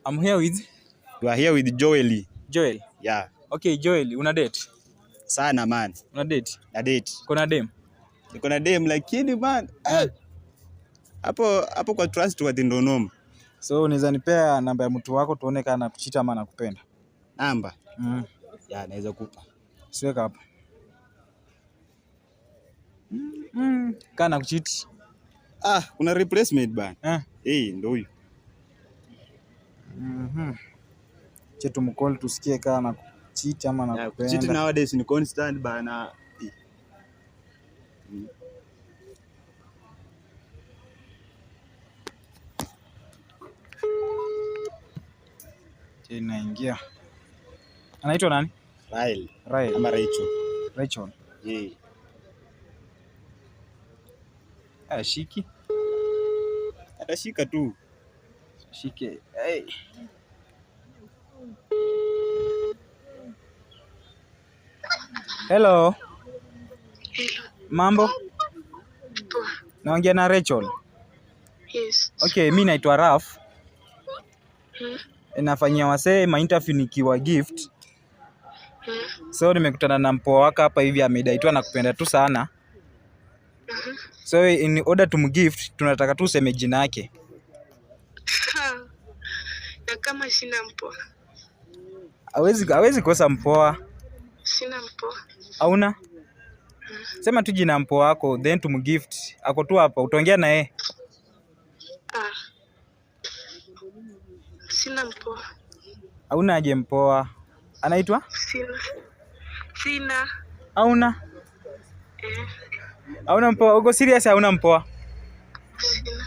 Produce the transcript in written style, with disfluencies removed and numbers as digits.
I'm here with You are here with Joel. Joel. Yeah. Okay, Joel, una date? Sana man. Una date? Na date. Kuna dem? Niko na dem lakini man. Eh, hapo hapo kwa trustworthy ndo noma. So unaweza nipea namba ya mtu wako tuone kama anakucheat ama anakupenda. Namba. Yeah, naweza kupa. Siweka hapa. Kama anakucheat. Ah, kuna replacement bana. Eh. Eh, ndo huyu. Chetu mcall tusikie kama anakucheat ama Yeah, anakupenda. kucheat nowadays ni constant bana. Eh. Inaingia. Anaitwa nani? Rael. Rael. Ama Rachel. Rachel. Yeah. Ah, shiki. Atashika tu. Shike. Hey. Hello. Hello. Mambo? Poa. Naongea na Rachel. Yes. Okay, mi naitwa Raf. Nafanyia wasee ma interview nikiwa gift. So nimekutana na mpoa wako hapa hivi amedai tu anakupenda tu sana. So in order to mgift tunataka tu useme jina yake. Na kama sina mpoa? Hawezi kosa mpoa. Sina mpoa. Hauna? Sema tu jina mpoa wako then tumgift. Ako tu hapa utaongea na yeye. Ah. Sina mpoa. Hauna aje mpoa? Anaitwa? Sina. Sina. Hauna? Eh. Hauna mpoa? Uko serious hauna mpoa? Sina.